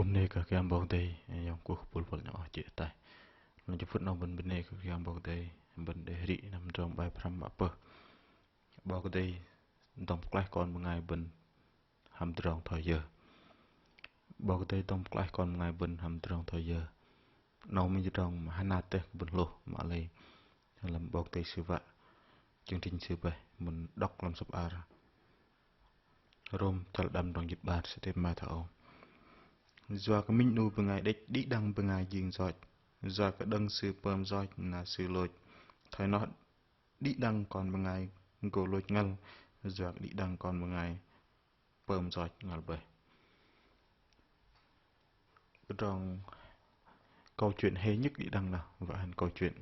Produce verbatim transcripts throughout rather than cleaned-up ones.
Kŭm bơnê kơ Kră Yang 'Bok Kei-Dei, yŏng kuh pôl pôl nhŏng oh jê̆ ataih. Lăm jơ phŭt 'nâu bơ̆n bơnê kơ Kră Yang 'Bok Kei-Dei, bơ̆n đei hơri năm tơdrong bai pơhrăm mă pơh. 'Bok Kei-Dei dŏng pơklaih kon bơngai bơ̆n hăm tơdrong thoi yơ. 'Bok Kei-Dei dŏng pơklaih kon bơngai bơ̆n hăm tơdrong thoi yơ. 'Nâu minh tơdrong mă hơnat dêh kơ bơ̆n hlôh mă lei. Lăm 'Bok Kei-Dei Sư wă, chương trình Sư bơih, bơ̆n đŏk lăm sơ̆p ar Rôm chăl đăm tơdrong jĭt 'bar, sư tep mă thoi âu: Yua kơ minh 'nu bơngai đĕch đĭ đăng bơngai jing yoch, yua kơ đơ̆ng sư pơm yoch na sư lôch. Thoi noh đĭ đăng kon bơngai gô lôch ngăl, yua kơ đĭ đăng kon bơngai pơm yoch ngăl bơih. Tơdrong câu chuyện hei nhŭk đĭ đăng noh wă hăn câu chuyện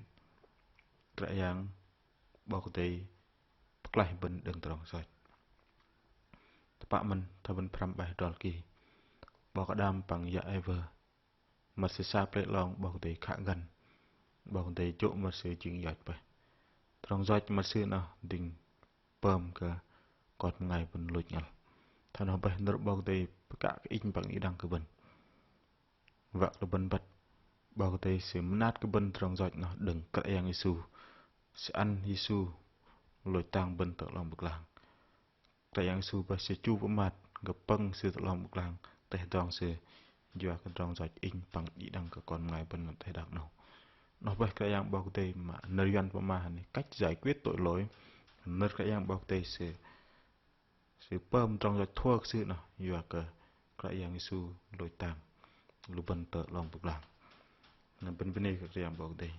Kră Yang 'Bok Kei-Dei pơklaih bơ̆n đơ̆ng tơdrong yoch. Tơpă mơ̆n, thoi bơ̆n pơhrăm bai hơdrol ki, 'bok Ađam păng yă Êwa, mă sư sa plei 'long 'Bok Kei-Dei khă găn, 'Bok Kei-Dei jô̆ mă sư jing yoch bơih. Tơdrong yoch mă sư noh dĭng pơm kơ kon bơngai bơ̆n lôch ngăl. Thoi noh bơih, nơ̆r 'Bok Kei-Dei pơkă kơ inh păng đĭ đăng kơ bơ̆n. Wă kơ lu bơ̆n băt 'Bok Kei-Dei Sư mơnat kơ bơ̆n tơdrong yoch noh đơ̆ng Kră Yang Yêsu. Sư ăn Yêsu lôch tang bơ̆n tơ 'long pơglang. Kră Yang Yêsu bơih Sư chu pơmat, gơ̆p pơ̆ng Sư tơ 'long pơglang, teh hơdrong Sư, yua kơ tơdrong yoch inh păng đĭ đăng kơ kon bơngai bơ̆n lăm teh đak 'nâu. Noh bơih Kră Yang 'Bok Kei-Dei mă nơ̆r yuăn pơma hăn cách giải quyết tội lỗi. Nơ̆r Kră Yang 'Bok Kei-Dei Sư Sư pơm tơdrong yoch thua kơ Sư noh, yua kơ Kră Yang Yêsu lôch tang lu bơ̆n tơ 'long pơglang. Na bơ̆n bơnê kơ Kră Yang 'Bok Kei-Dei.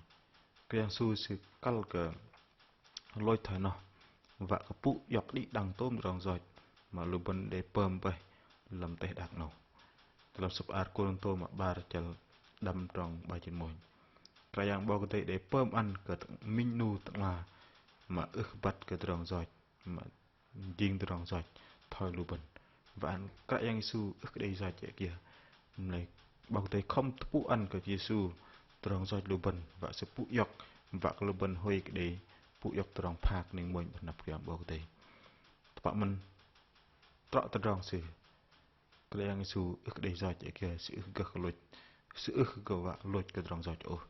Kră Yang Yêsu Sư kăl kơ lôch thoi noh, wă kơ pŭ iŏk đĭ đăng tôm tơdrong yoch mă lu bơ̆n đei pơm bơih lăm teh đak 'nâu. Lăm sơ̆p ar Kôrintô mă 'bar chăl đăm tơdrong 'bar jĭt mônh. Kră Yang 'Bok Kei-Dei đei pơm ăn kơ minh 'nu tơ'ngla mă ưh kơ băt kơ tơdrong yoch, mă jing tơdrong yoch thoi lu bơ̆n. Wă hăn Kră Yang Yêsu ưh kơ đei yoch kiơ. Mă lei 'Bok Kei-Dei khŏm tơpŭ ăn kơ Yêsu tơdrong yoch lu bơ̆n, wă Sư pŭ iŏk, wă kơ lu bơ̆n huay kơ đei pŭ iŏk tơdrong phak ning mônh 'bơ̆t anăp Kră Yang 'Bok Kei-Dei. Tơpă mơ̆n, trŏ tơdrong Sư Kră Yang Yêsu ưh kơ đei yoch ơ kiơ, Sư ưh kơ gơh kơ lôch, Sư ưh kơ gơh wă lôch kơ tơdrong yoch ôh.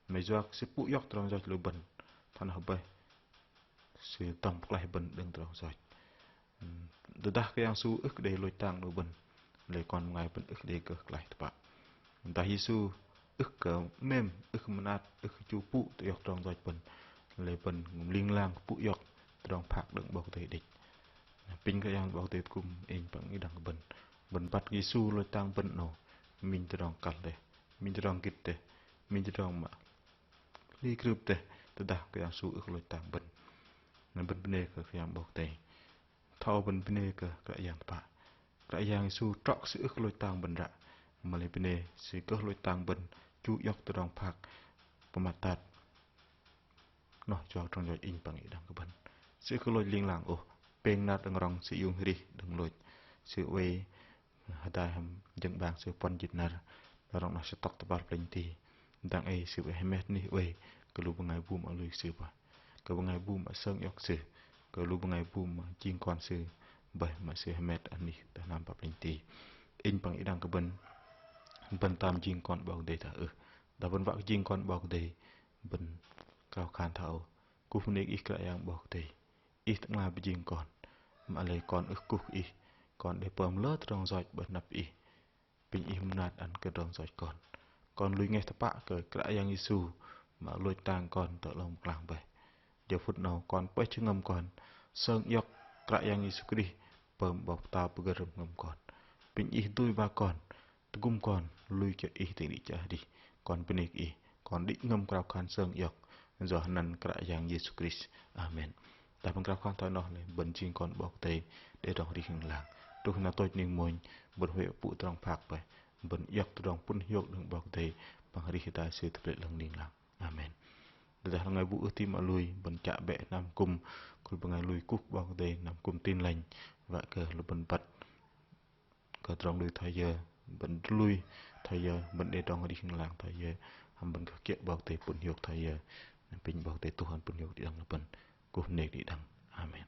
Mă yua kơ Sư pŭ iŏk tơdrong yoch lu bơ̆n, thoi noh bơih Sư dŏng pơklaih bơ̆n đơ̆ng tơdrong yoch. Ưm, tơdah Kră Yang Yêsu ưh kơ đei lôch tang lu bơ̆n, lei kon bơngai bơ̆n ưh kơ đei gơh klaih tơpă. Tơdah Yêsu ưh kơ 'mêm, ưh kơ mơnat, ưh kơ chu pŭ tơ iŏk tơdrong yoch bơ̆n, lei bơ̆n kư̆m ling lang pŭ iŏk tơdrong phak đơ̆ng 'Bok Kei-Dei đĕch. Apinh Kră Yang 'Bok Kei-Dei tơgŭm inh păng đĭ đăng kơ bơ̆n. Bơ̆n băt kơ Yêsu lôch tang bơ̆n 'nâu, minh tơdrong kăl dêh, minh tơdrong gĭt dêh, minh tơdrong mă hli krưp dêh, tơdah Kră Yang Yêsu ưh kơ lôch tang bơ̆n. Na bơ̆n bơnê kơ Kră Yang 'Bok Kei-Dei. Thoi bơ̆n bơnê kơ Kră Yang tơpă. Kră Yang Yêsu trŏ kơ Sư ưh kơ lôch tang bơ̆n ră. Mă lei bơnê Sư gơh lôch tang bơ̆n, chu iŏk tơdrong phak pơmat tat. Noh yua tơdrong yoch inh păng đĭ đăng kơ bơ̆n. Sư ưh kơ lôch ling lang ôh, pêng năr đơ̆ng rŏng Sư iung arih đơ̆ng lôch. Sư oei hơdai hăm jơ̆ng 'bang Sư puăn jĭt năr, đơ̆ng rŏng noh Sư tŏk tơ kơpal plĕnh ti. Dang ei Sư oei hơmet anih oei kơ lu bơngai bu mă lui kơ Sư bơih, kơ bơngai bu mă sơng iŏk Sư, kơ lu bơngai bu mă jing kon Sư bơih mă Sư hơmet anih tơ hnam kơpal plĕnh ti. Inh păng đĭ đăng kơ bơ̆n, bơ̆n tam jing kon 'Bok Kei-Dei dah ưh? Dah bơ̆n wă kơ jing kon 'Bok Kei-Dei, bơ̆n krao khan thoi âu: Kuh bơnê kơ Ih Kră Yang 'Bok Kei-Dei, Ih tơ'ngla pơjing kon. Mă lei kon ưh kuh kơ Ih, kon đei pơm lơ tơdrong yoch 'bơ̆t anăp Ih. Apinh Ih mơnat ăn kơ tơdrong yoch kon. Kon lui ngeh tơpă kơ Kră Yang Yêsu mă lôch tang kon tơ 'long pơglang bơih. Jơ phŭt 'nâu kon pơih jơhngơ̆m kon sơng iŏk Kră Yang Yêsu Krist pơm 'Bok Pơtao pơgơ̆r jơhngơ̆m kon. Apinh Ih dui ba kon, tơgŭm kon lui kơ Ih tơ đĭ chăl arih. Kon bơnê kơ Ih, kon đĭ jơhngơ̆m krao khan sơng iŏk yua hơnăn Kră Yang Yêsu Krist. Amen. Dah bơ̆n krao khan thoi noh lei bơ̆n jing kon 'Bok Kei-Dei đei tơdrong arih ling lang. Truh na tôch ning mônh bơ̆n huay pŭ tơdrong phak bơih, bơ̆n iŏk tơdrong pŭn hiôk đơ̆ng 'Bok Kei-Dei păng arih hơdai Sư tơ pơlei 'lơ̆ng ling lang. Amen. Tơdah lu bơngai bu ưh ti mă lui, bơ̆n chă bĕ hnam kư̆m, khul bơngai lui kuh 'Bok Kei-Dei hnam kư̆m Tin Lành, wă kơ lu bơ̆n băt kơ tơdrong lui thoi yơ, bơ̆n lui thoi yơ, bơ̆n đei tơdrong arih ling lang thoi yơ, hăm bơ̆n kơ kiơ̆ 'Bok Kei-Dei pŭn hiôk thoi yơ. Apinh 'Bok Kei-Dei tuh ăn pŭn hiôk đĭ đăng lu bơ̆n. Kuh bơnê kơ đĭ đăng. Amen.